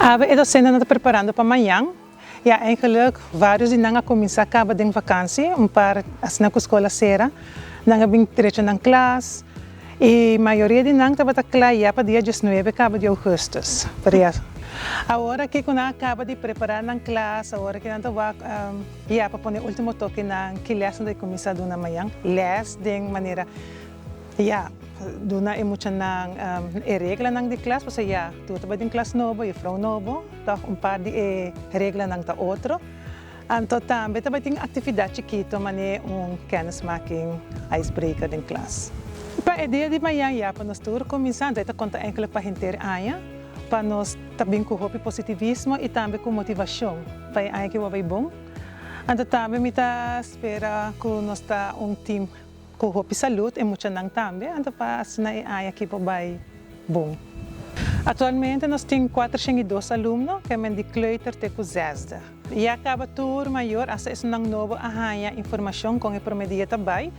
Awe e docentenan ta preparando pa mañan. Ya eigenlijk varios di nan a cuminsa caba den vakantie, un par asina cu school a cera, nan a bin drecha nan klas y mayoria di nan tabata cla ya pa dia diesnuebe caba di augustus. Pero ya awor aki cu nan a caba di prepara nan klas, awor aki nan ta wak ya pa pone ultimo tokenan ki les nan ta cuminsa duna mañan, les den manera. Ya, duna e muchanan e reglanan di klas, pasobra ya, tur ta bai den klas nobo, jufrou nobo, tòg un par di e reglanan ta otro. Anto tambe ta bai tin aktividat chikito manera un kennismaking, icebreaker den klas. Pa e dia di mañan ya pa nos tur kuminsá, anto e ta konta enkele pa henter aña, pa nos ta bin ku hopi positivismo i tambe ku motivashon pa e aña ki bo bai bon. Anto tambe mi ta spera ku nos ta un team. Ku hopi salud e muchanan tambe anto pa asina e aña aki por bai bon. Aktualmente nos tin 402 alumno ke men di kleuter te ku zesde. Ya kaba tur mayor asta esunnan nobo a haña informashon kon e prome dia ta bai.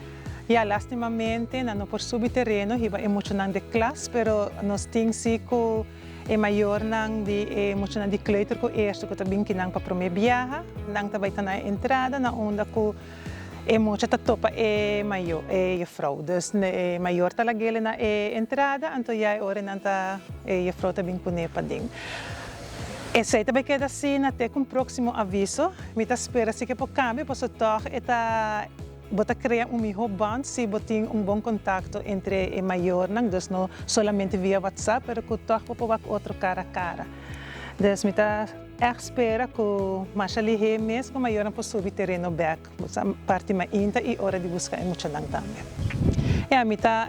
Ya lastimamente nan no por subi tereno hiba e muchanan de klas pero nos tin si ku e mayornan di e muchanan di kleuter ku eerste ku ta bin kinan pa prome biaha nan ta bai ta na e entrada na unda ku E mucha ta topa e mayor, e jufrouw. Dus e mayor ta lag'ele na e entrada, anto ya e ora nan ta, e jufrouw ta bin kuné paden. Esei ta bai keda asina te ku un próksimo aviso. Mi ta spera si ke por kambia, pasobra tòg e ta, bo ta krea un mihó band si bo tin un bon kontakto entre e mayornan, dus no solamente via WhatsApp, pero ku tòg bo por wak otro kara a kara. Dus mi ta. Ègt spera ku masha lihé mes ku mayornan por subi tereno bèk, bo sa parti mainta i ora di buska e muchanan tambe. Ya, mi ta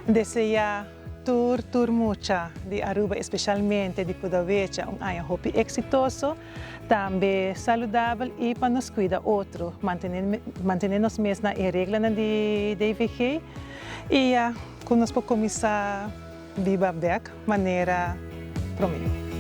deseá tur tur mucha di Aruba, espeshalmente di Pudawecha, un aña hopi eksitoso, tambe saludabel i pa nos kuida otro, mantené mantené nos mes na e reglanan di DVG i ya ku nos por kuminsá biba bèk manera promé.